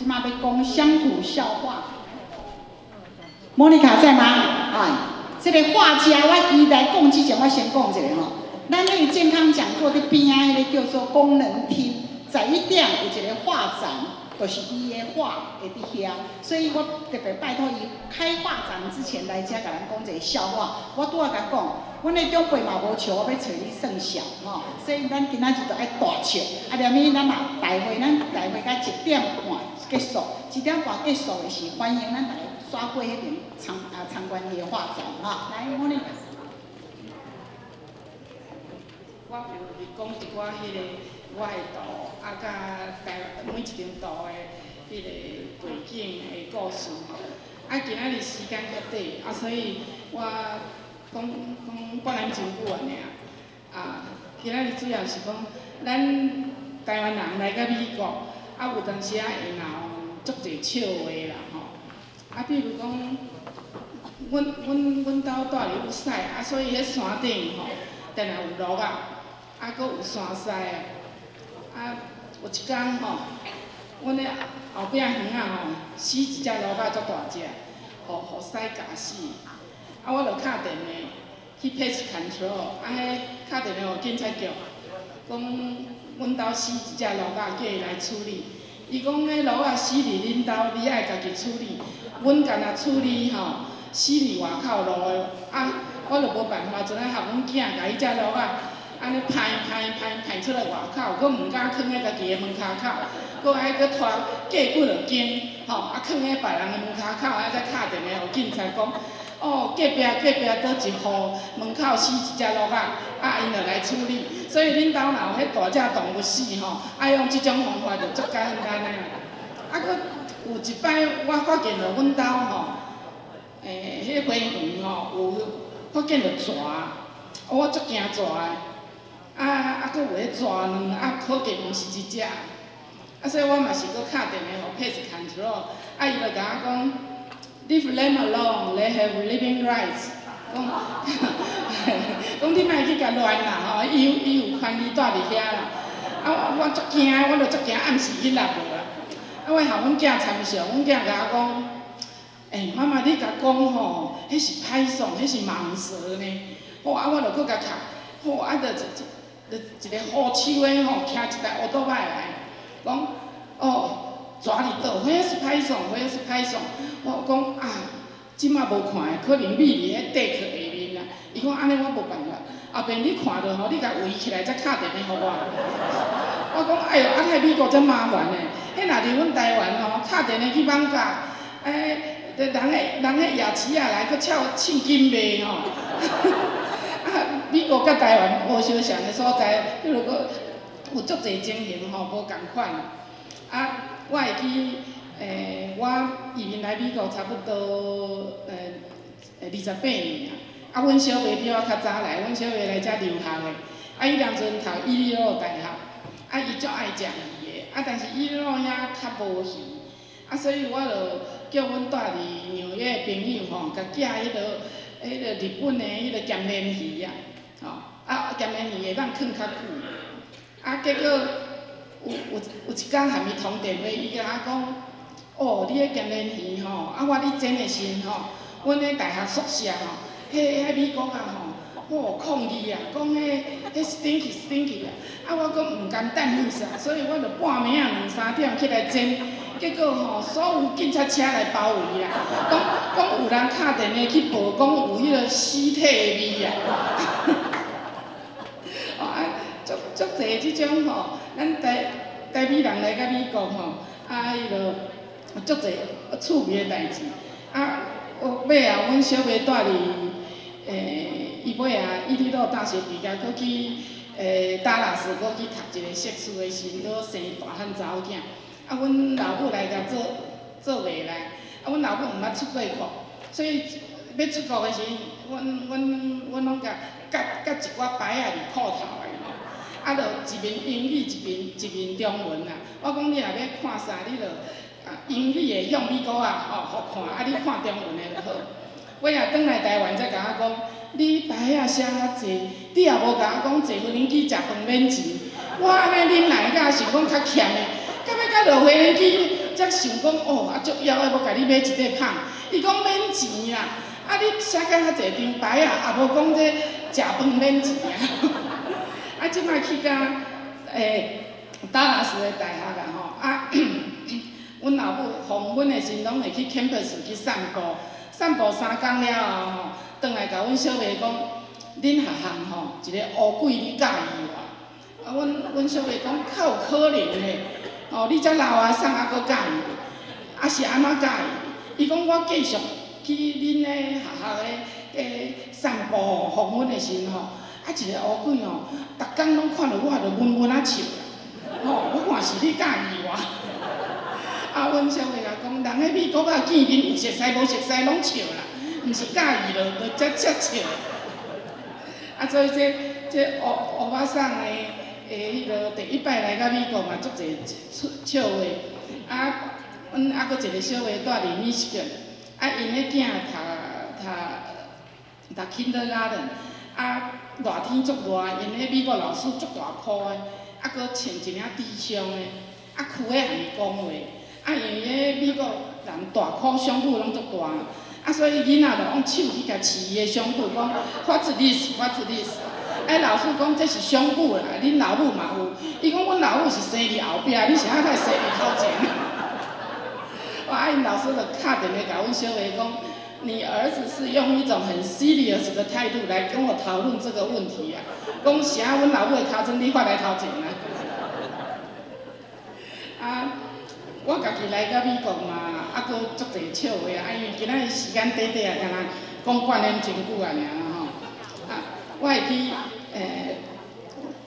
這馬欲講鄉土笑話。莫妮卡在嗎？哎，這個畫家，我伊來講之前，我先講一下吼。咱那個健康講座佇邊仔彼个叫做功能廳，11點有一個畫展，就是伊的畫會佇遐，所以我特別拜託伊開畫展之前來遮共咱講一個笑話。我拄仔共講，阮的長輩嘛無笑，我欲揣你算笑吼，所以咱今仔日就愛大笑。啊，連咪咱嘛大會，咱大會到1點半結束，1點半結束的時，歡迎咱逐家煞過彼邊參觀伊的畫展吼。來，莫妮卡。我有講一寡彼个我的圖，啊，佮台每一張圖的彼个背景的故事吼。啊，今仔日時間較短，啊，所以我講講半點鐘久按呢。啊，今仔日主要是講，咱台灣人來到美國，啊，有當時仔會鬧足濟笑話啦吼。啊，比如講，阮兜蹛佇雨屎，啊，所以彼山頂吼，定定有鹿仔。啊，閣有山獅啊！啊，有一工吼，阮咧後壁園仔吼，死一隻鹿仔足大隻，予獅咬死。啊，我就敲電話去 pest control，啊，彼敲電話予警察局，講阮兜死一隻鹿仔，叫伊來處理。伊講彼鹿仔死佇恁兜，你愛家己處理。阮干焦處理吼，死佇外口路的，啊，我就無辦法，就來學阮囝共彼隻鹿仔。按呢拍拍拍拍出來外口，閣毋敢囥佇家己的門跤口，閣愛閣拖過幾落間，吼，啊，囥佇別人的門跤口，啊，才敲電話予警察講，哦，隔壁隔壁佗一戶門口死一隻鹿仔，啊，𪜶就來處理。所以恁兜若有彼大隻動物死吼，愛用這種方法就足簡單的啦。啊，閣有一擺我發現著阮兜吼，彼个花園吼有發現著蛇，我足驚蛇的。啊啊，閣有彼蛇卵，啊，可見毋是一隻。啊，所以我嘛是閣敲電話予 Pest Control，啊，伊就共我講，Leave them alone, they have living rights。講，講你莫去共亂啦吼，伊有權利蹛佇遐啦。啊，我足驚，我就足驚暗時去獵無啦。啊，我予阮囝參詳，阮囝共我講，欸，媽媽你共講吼，彼是 python，彼是蟒蛇呢。吼，啊，我就閣共敲，吼，啊，就一一個護手的吼，騎一台烏托擺來，講，哦，蛇佇佗，彼是 python，彼是 python。我講啊，這馬無看的，可能覕佇彼地殼下面啦。伊講按呢我無辦法，後邊你看著吼，你共圍起來才敲電話予我。我講哎喲，啊佇美國遮麻煩的，彼若佇阮台灣吼，敲電話去艋舺，欸，人彼夜市仔來，閣俏凊金賣吼。啊，美國佮台灣無相像的所在，比如講有足濟情形吼無仝款。啊，我會記，我移民來美國差不多28年啊。啊，阮小妹比我較早來，阮小妹來遮留學的。啊，伊當陣讀伊利諾大學，啊，伊足愛食魚的，啊，但是伊利諾遐較無魚，啊，所以我就叫阮蹛佇紐約的朋友吼，共寄彼个日本的彼个鹹鰱魚啊，吼，啊，鹹鰱魚會當囥較久，啊，結果有一工含伊通電話，伊共我講，哦，你彼鹹鰱魚吼，啊，我咧煎的時陣吼，阮咧大學宿舍吼，彼美國仔吼，哦，抗議啊，講彼 stinky stinky 啊，啊，我閣毋甘等去啥，所以我就半暝仔兩三點起來煎，結果吼，所有警察車來包圍啦，講講有人敲電話去報，講有彼个屍體的味啊。哦啊，足足濟這種吼，咱台美人來到美國吼，啊，彼个足濟趣味的代誌。啊，尾後阮小妹蹛佇，伊尾仔伊利諾大學畢業，閣去達拉斯，閣去讀一個碩士的時陣，閣生大漢查某囝。啊，阮老母來共做做媒來，啊，阮老母毋捌出過國，所以欲出國的時陣，阮攏共夾夾一寡牌仔佇褲頭的吼，啊，就一面英語一面中文啦。我講你若欲看啥，你就啊英語的向美國仔吼，予看，啊你看中文的就好。尾仔轉來台灣才共我講，你牌仔寫較濟，你也無共我講坐無人機食飯免錢。我按呢忍耐甲想講較儉的，到尾甲落飛機，才想講哦，啊足枵的，無共你買一塊麭。伊講免錢啦，啊你寫甲遐濟張牌啊，也無講這食飯免錢啊。啊，這擺去甲達拉斯的大學啊吼，啊，阮老母黃昏的時攏會去 campus 去散步，散步3工了後吼，轉來共阮小妹講，恁學校吼一個烏鬼你佮意無？啊，阮小妹講較有可能咧，哦，你遮老阿送猶閣佮意，啊是按怎佮意？伊講我繼續去恁咧學校咧散步黃昏的時吼，啊一個烏鬼吼，逐工攏看著我就悶悶仔笑啦，吼，我看是你佮意我。啊，阮小妹共講，人彼美國仔見面有熟似無熟似攏笑啦，毋是佮意就才笑。啊，所以這烏巴桑的彼個第一擺來到美國嘛，足濟笑話。啊，阮猶閣一個小妹住佇密西根，啊，𪜶彼囝讀 kindergarten，啊，熱天足熱，𪜶彼美國老師足大箍的，啊，閣穿一領低胸的，啊，趺咧含伊講話，啊，因為彼美國人大箍胸部攏足大，啊，所以囡仔就用手去共拭伊的胸部，講 What's this？What's this？哎，老師講這是胸部啦，恁老母嘛有。伊講阮老母是生佇後壁，你是按怎會生佇頭前？哇！啊，𪜶老師就敲電話共阮小妹講，你兒子是用一種很 serious 的態度來跟我討論這個問題啊。講啥？阮老母的尻川你發來頭前啊？啊，我家己來到美國嘛，猶閣足濟笑話啊，因為今仔日時間短短啊，敢若講半點鐘久啊爾吼。啊，我會記，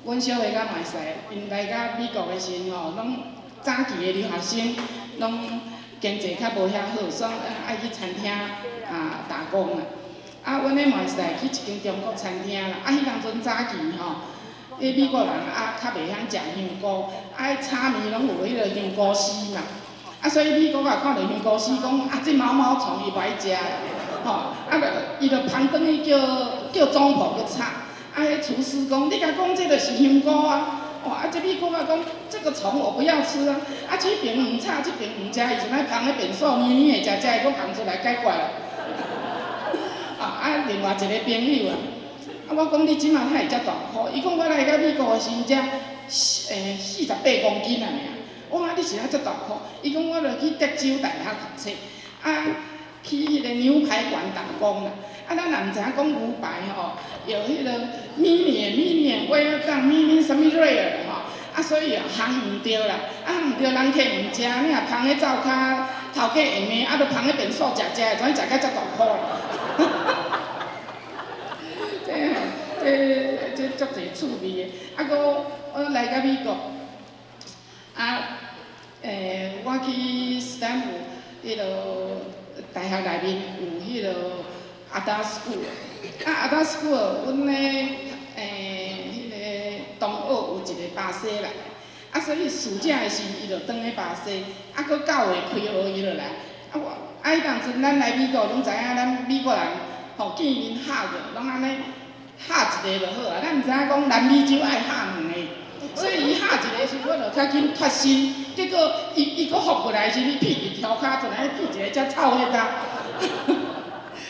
阮小妹佮麥婿，𪜶來到美國的時陣吼，攏早期的留學生，攏經濟較無遐好，所以愛去餐廳啊打工啊。啊，阮彼麥婿去一間中國餐廳啦，啊，彼當陣早期吼，彼美國人啊較袂曉食香菇，啊，彼炒麵攏有彼个香菇絲嘛，啊，所以美國仔看著香菇絲，講啊，這毛毛蟲伊無愛食，吼，啊，就伊就捧轉去叫總鋪閣炒，啊，彼廚師講，你共講這就是香菇啊，哇，啊，這美國仔講這個蟲我不要吃啊，啊，這邊毋炒，這邊毋食，伊就愛捧彼便所黏黏的，食食的閣捧出來解決啦。啊，另外一個朋友啊，啊，我講你這馬哪會遮大箍？伊講我來到美國的時陣才48公斤啊爾。我講你是按怎遮大箍？伊講我著去德州大學讀冊，啊，去彼个牛排館打工啦。啊，咱也毋知影講牛排吼，用彼个 medium medium well done medium 啥物 rare 吼，啊，所以烘毋著啦，啊烘毋著人客毋食，你若芳彼灶跤頭家會罵，啊，著芳彼便所食食的，怎食甲遮大箍啦？這足濟趣味的，啊，閣我來到美國，啊，我去斯坦福彼落大學內面有彼落 adult school，啊，adult school，阮咧彼个同學有一個巴西來，啊，所以暑假的時伊就轉去巴西，啊，閣9月開學伊就來，啊我啊彼當陣咱來美國攏知影咱美國人吼見面 hug 攏按呢 hug 一个就好啊，咱毋知影講南美洲愛 hug 兩个，所以伊 hug 一个時，我就較緊脫身，結果伊閣復過來時，伊屁佇塗跤，陣來屁一个遮臭彼焦。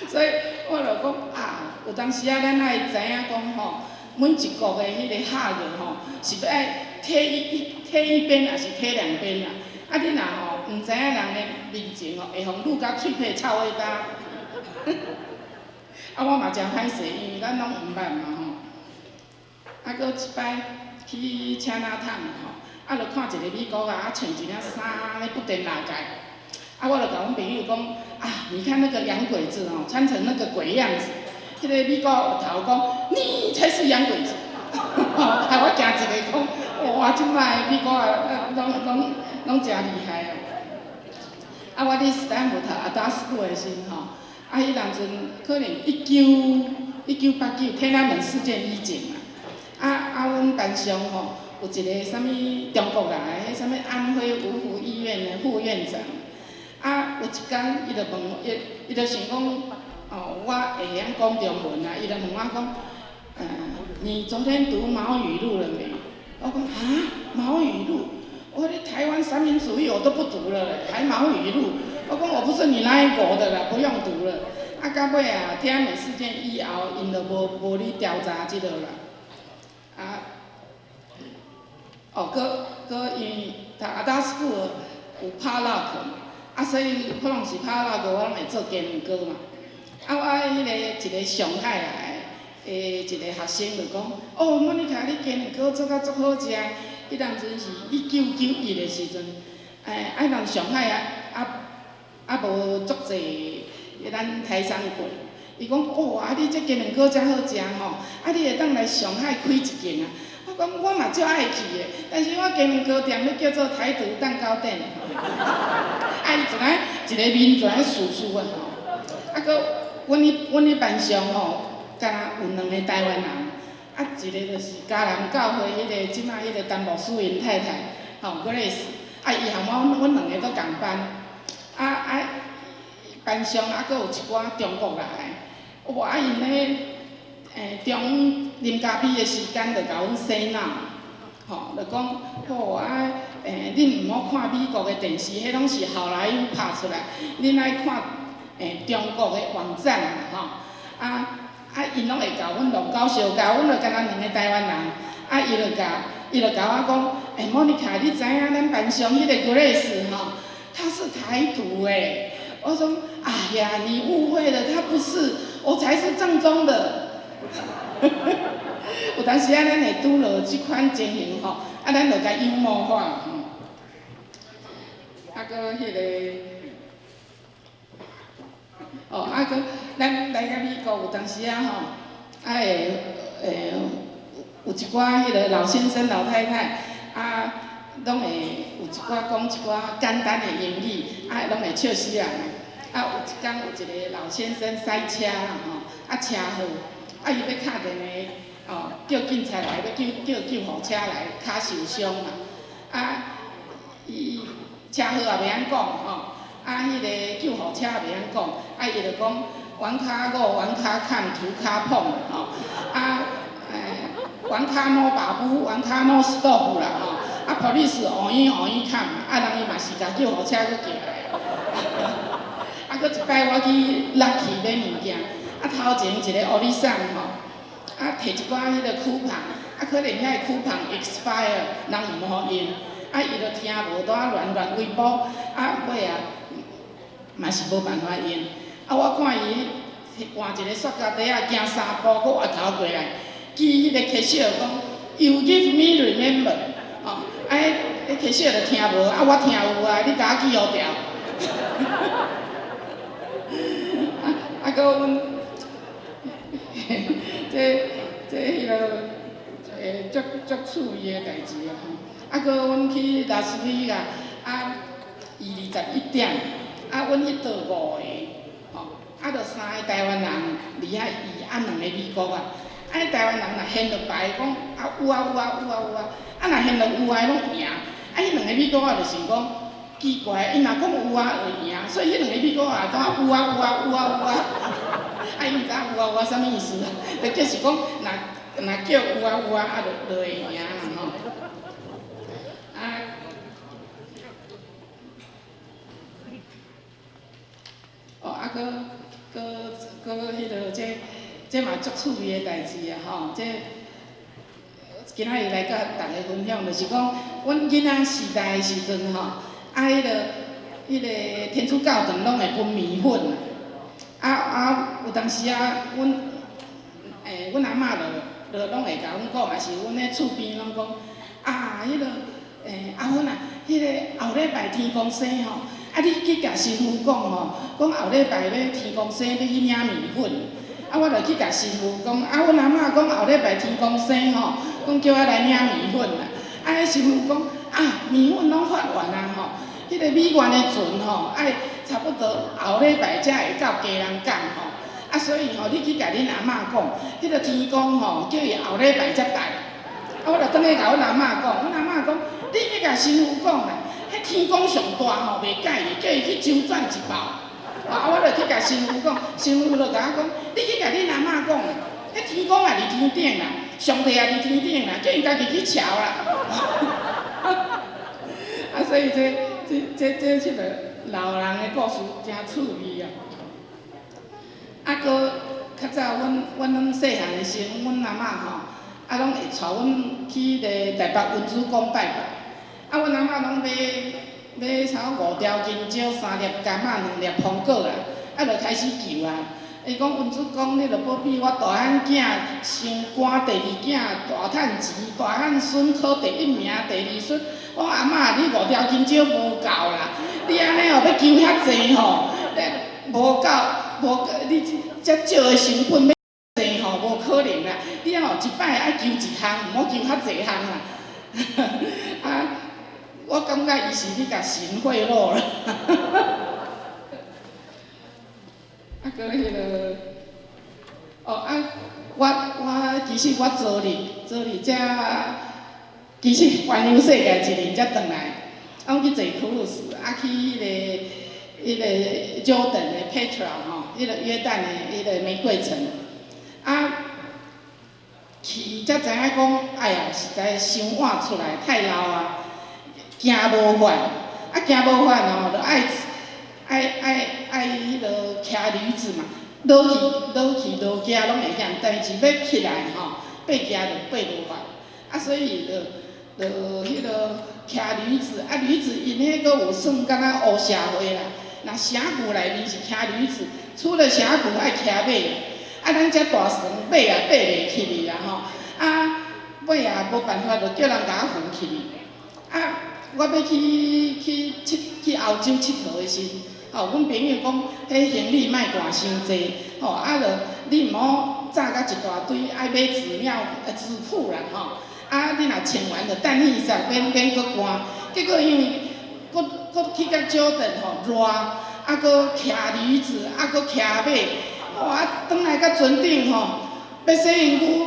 所以我就講啊，有當時啊，咱愛知影講吼，每一國的彼个 hug 吼，是欲愛貼一邊，抑是貼兩邊啦？啊，你若吼毋知影人的民情吼，會予攄甲喙皮臭彼焦。啊，我嘛誠歹勢，因為咱攏毋捌嘛吼。啊，閣一擺去 Chinatown 吼，啊，就看一個美國仔，啊，穿一領衫咧不斷拉蓋。啊，我就共阮朋友講，啊，你看那個洋鬼子吼，穿成那個鬼樣子。彼個美國頭講，你才是洋鬼子。害我驚一个講，哇，這擺美國仔，攏誠厲害啊！啊，我佇斯坦福讀 adult school 的時陣吼，啊，彼當陣可能1989天安門事件以前啊，啊啊，阮班上吼有一個啥物中國來的，彼啥物安徽蕪湖醫院的副院長，啊，有一工伊就問，伊就想講，哦，我會曉講中文啊，伊就問我講，你昨天讀毛語錄了沒？我講啊，毛語錄，我咧台灣啥物攏民主義我都不讀了，還毛語錄。我講我不是你那一國的啦，不用讀了。啊，到尾啊，天安門事件以後，𪜶就無咧調查這个啦。啊，哦，閣因為讀 adult school 有 potluck 嘛，啊，所以可能是 potluck，我攏會做雞卵糕嘛。啊，我彼个一个上海來的一個學生就講：哦，莫妮卡，你雞卵糕做甲足好食。彼當陣是1991的時陣，欸，啊，人上海啊，啊無足濟，咱台商過。伊講：哦，啊，你這雞卵糕遮好食吼，啊，你會當來上海開一間啊？我講我嘛足愛去的，但是我雞卵糕店欲叫做台獨蛋糕店。啊，伊一個面全澍澍啊吼，啊，閣阮彼班上吼，敢若有兩个台灣人，啊，一个就是嘉南教會彼个這馬彼個陳牧師𪜶太太，吼，Grace，啊，伊和我，阮兩個都仝班，啊啊，班上啊，閣有一寡中國來的，哇，啊，𪜶咧，中午啉咖啡的時間就共阮洗腦，吼，就講，好啊，恁毋好看美國的電視，彼攏是好萊塢拍出來，恁愛看中國的網站吼，啊啊，𪜶攏會共阮弄搞相共，阮就敢若兩个台灣人，啊，伊就共我講，欸，莫妮卡，你知影咱班上彼個 Grace 吼，她是台獨欸，我說，哎呀，你誤會了，她不是，我才是正宗的。有當時啊，咱會拄著這款情形吼，啊，咱就共幽默化吼。啊，閣彼個，哦，啊，閣咱來到美國有當時啊吼，啊會有一寡彼个老先生、老太太，啊，攏會有一寡講一寡簡單的英語，啊，攏會笑死人的。啊，有一工有一个老先生駛車啦吼，啊車禍，啊伊欲敲電話，哦，叫警察來，欲叫救護車來，跤受傷嘛。啊，伊車禍也袂曉講吼，啊，彼个救護車也袂曉講，啊，伊就講 one car go, one car come, two car 碰吼，啊，one car no 把布，one car no stop 啦吼，啊，police 烏伊烏伊 come，啊，人伊嘛是共救護車閣叫來。啊，閣一擺我去 Lucky 買物件，啊，頭前一个烏里送吼，啊，提一寡彼个 coupon，啊，可能遐个 coupon expire，人毋予用，啊，伊就聽無，拄仔亂亂幾步，啊，尾啊，嘛是無辦法用。啊，我看伊換一个塑膠袋仔，行三步，閣回頭過來，記彼個 cashier 講，You give me remember，吼，啊，彼 cashier 就聽無，啊，我聽有啊，你共我記予牢。啊啊，閣阮，這彼个，足足趣味的代誌啊吼。啊，閣阮去拉斯維加，啊，21:30，啊，阮彼桌五个，吼，啊，著三个台灣人佇遐伊啊兩個美國啊，啊，彼台灣人若掀著牌講啊有啊有啊有啊有啊，啊若掀著有啊攏贏，啊，彼兩個美國仔就想講奇怪，𪜶若講有啊會贏，所以彼兩個美國仔拄啊有啊有啊有啊有啊，啊𪜶毋知影有啊有啊啥物意思啊，就就是講若若叫有啊有啊，啊就會贏啊吼。啊，哦，啊，閣閣閣彼个這嘛足趣味的代誌啊吼，這今仔日來佮逐家分享，就是講，阮囡仔時代的時陣吼，啊，彼个天主教堂攏會分麵粉啊，啊有當時啊，阮阿嬤就攏會共阮講，抑是阮咧厝邊攏講，啊，彼个阿芬啊，彼个後禮拜天公生吼，啊，你去共神父講吼，講後禮拜欲天公生欲去領麵粉。啊，我就去共神父講，啊，阮阿嬤講後禮拜天公生吼，講叫我來領麵粉啦。啊，彼神父講，啊，麵粉攏發完啊吼，彼个美元的船吼，愛差不多後禮拜才會到基隆港吼。啊，所以吼，你去共恁阿嬤講，彼个天公吼，叫伊後禮拜才來。啊，我就轉去共阮阿嬤講，阮阿嬤講，你去共神父講啦，彼天公上大吼，袂介意，叫伊去周轉一包。啊，我就去共神父講，神父就共我講，你去共恁阿嬤講啦，彼天公也佇天頂啦，上帝也佇天頂啦，叫𪜶家己去瞧啦。啊，所以。所以這這這這這個老人的故事誠趣味啊。啊，閣較早阮阮攏細漢的時陣，阮阿嬤吼，啊攏會帶阮去彼个台北恩主公拜拜。啊，阮阿嬤攏買買啥五條金蕉、三粒柑仔、兩粒蘋果啦，啊，就開始求啊。伊講恩主公，你著保庇我大漢囝升官，第二囝大趁錢，大漢孫考第一名，第二孫。我講阿嬤，你五條金蕉無夠啦，你按呢哦欲求遐濟吼，無夠，無你遮少的成本欲濟吼，無可能啦。你哦一擺愛求一項，毋好求較濟項啦。啊，我感覺伊是咧共神賄賂啦。啊，閣彼个，哦啊，我其實我昨日昨日才，其實環遊世界一日才轉來，啊，阮去坐 cruise，啊去彼个 Jordan 的 Petra 吼，彼个約旦的彼个玫瑰城，啊，去才知影講，哎呀，實在傷晚出來，太老啊，行無法，啊行無法吼，就愛。愛愛愛彼落騎驢子嘛，落去落去落行攏會曉，但是欲起來吼，爬行就爬無法，啊所以就就彼落騎驢子，啊驢子𪜶彼閣有算敢若烏社會啦，若峽谷內面是騎驢子，出了峽谷愛騎馬，啊咱遮大船馬也爬袂起去啦吼，啊尾也無辦法，就叫人共我扶起去，啊我欲去去𨑨去歐洲𨑨迌的時陣。吼，阮朋友講，彼行李莫攜傷濟，吼，啊，著你毋好紮甲一大堆，愛買紙尿紙褲啦，吼，啊，你若穿完就等彼時免免閣換。結果因為閣閣去較 Jordan 吼熱，啊，閣騎驢子，啊，閣騎馬，哇，啊，轉來到船頂吼，欲洗身軀，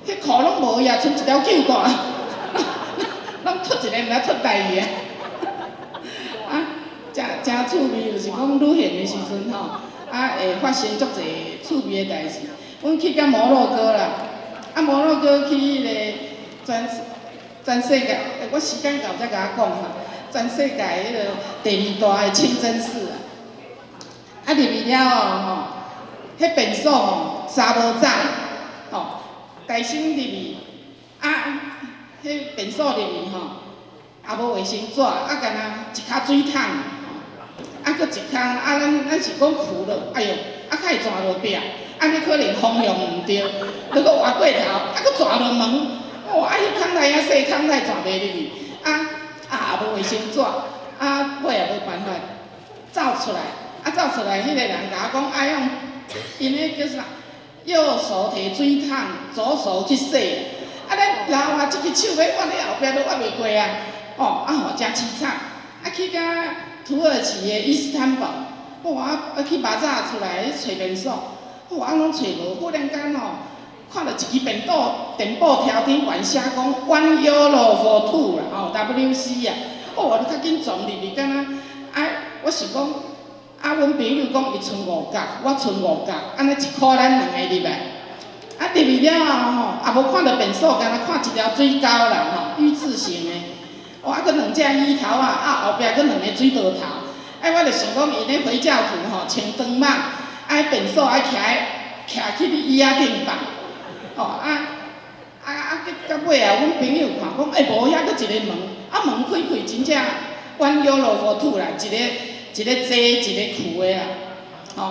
彼褲攏無去啊，賰一條舊帶，攏脫一个毋知脫佗去啊。誠誠趣味，就是講旅行的時陣吼，啊會發生足濟趣味的代誌。阮去到摩洛哥啦，啊摩洛哥去彼个全全世界，我時間到才共我講哈，全世界彼个第二大的清真寺啊，啊入去了後吼，彼便所吼衫無鏨，吼，大身入去，啊，彼便所入去吼，也無衛生紙，啊干焦一跤水桶。啊，閣一空，啊，咱咱是講跍落，哎喲，啊，較會跩落壁，按呢可能方向毋對，閣閣歪過頭，啊，閣跩落門，哦，啊，彼空內遐細空內跩袂入去，啊啊，也無衛生紙，啊，尾也無辦法，走出來，啊，走出來，彼个人共我講，愛用，𪜶彼叫啥？右手提水桶，左手去洗，啊，咱老啊，這支手欲挖咧後壁都挖袂過啊，哦，啊吼，誠悽慘，啊，去到土耳其的伊斯坦堡，哇，啊去巴扎出來揣便所，哇，啊攏揣無，忽然間吼，看著一支便當電報條頂懸寫講 one euro for two 啦，吼，WC 啊，哦，我較緊撞入去，敢若啊，我想講，啊，阮朋友講伊賰五角，我賰五角，按呢一箍咱兩个入來，啊入去了後吼，也無看著便所，干焦看一條水溝啦，吼，U 字形的。哦，啊，閣兩隻椅頭仔，啊後壁閣兩个水槽頭，啊，我就想講，𪜶咧回教徒吼穿長蟒，啊便所愛徛徛去椅仔頂放，吼啊啊啊！到尾啊，阮朋友看講，欸，無遐閣一个門，啊門開開真正 one euro for two 啦，一个一个坐一个跍的啦，吼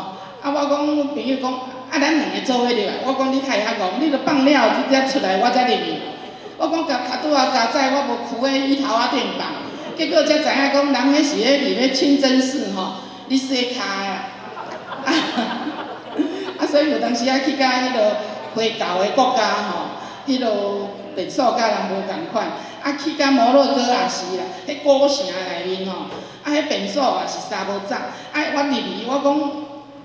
啊！我講阮朋友講，啊咱兩个做伙入來，我講你較會曉戇，你著放了你才出來，我才入去。我講共較拄仔加載，我無跍佇椅頭仔頂放，結果才知影講，人彼是咧佇咧清真寺吼，咧洗跤啊。啊，所以有當時仔去到彼落回教的國家吼，彼落便所佮人無仝款。啊，去到摩洛哥也是啦，彼古城內面吼，啊，彼便所也是衫無鏨。啊，我入去，我講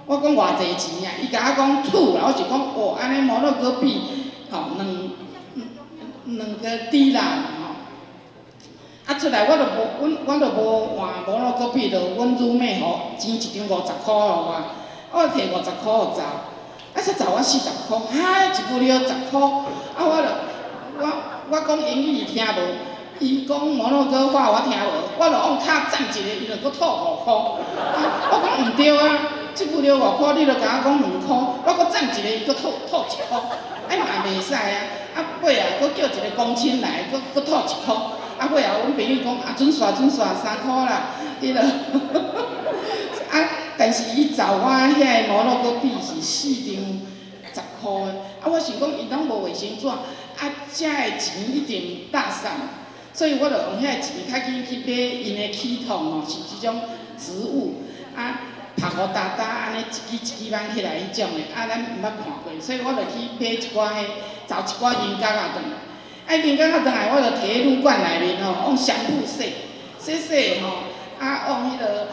我講偌濟錢啊？伊共我講 two 啦，我就講哦，按呢摩洛哥幣吼兩。兩個迪納吼，啊出來我就無，阮我就無換摩洛哥幣，就阮女妹予錢一張五十箍予我，我摕五十箍予走，啊才走我四十箍，哈一句了十箍，啊我就我我講英語伊聽無，伊講摩洛哥話我聽無，我就往跤站一下，伊就閣吐5箍。啊，我講毋對啊，這句了五箍，你就共我講2箍，我閣站一下，伊閣吐吐1箍，啊嘛袂使啊。啊尾仔閣叫一個公親來，閣閣吐1箍。啊尾仔阮朋友講啊準煞準煞3箍啦，彼落。啊，但是伊找我遐个摩洛哥幣是4張10箍的，啊我想講伊攏無衛生紙，啊遮的錢一定搭散。所以我就用遐个錢較緊去買𪜶的起筒吼，是這種植物，啊，曝烏焦焦按呢一支一支挽起來彼種的，啊，咱毋捌看過，所以我就去買一寡彼，找一寡銀角仔轉來。啊，銀角仔轉來，我就提佇旅館內面吼，用香布洗，洗洗吼，啊，用彼个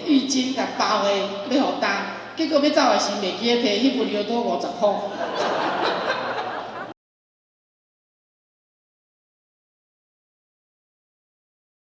浴巾共包的，欲予焦。結果欲走的時袂記得提，彼份尿倒50箍。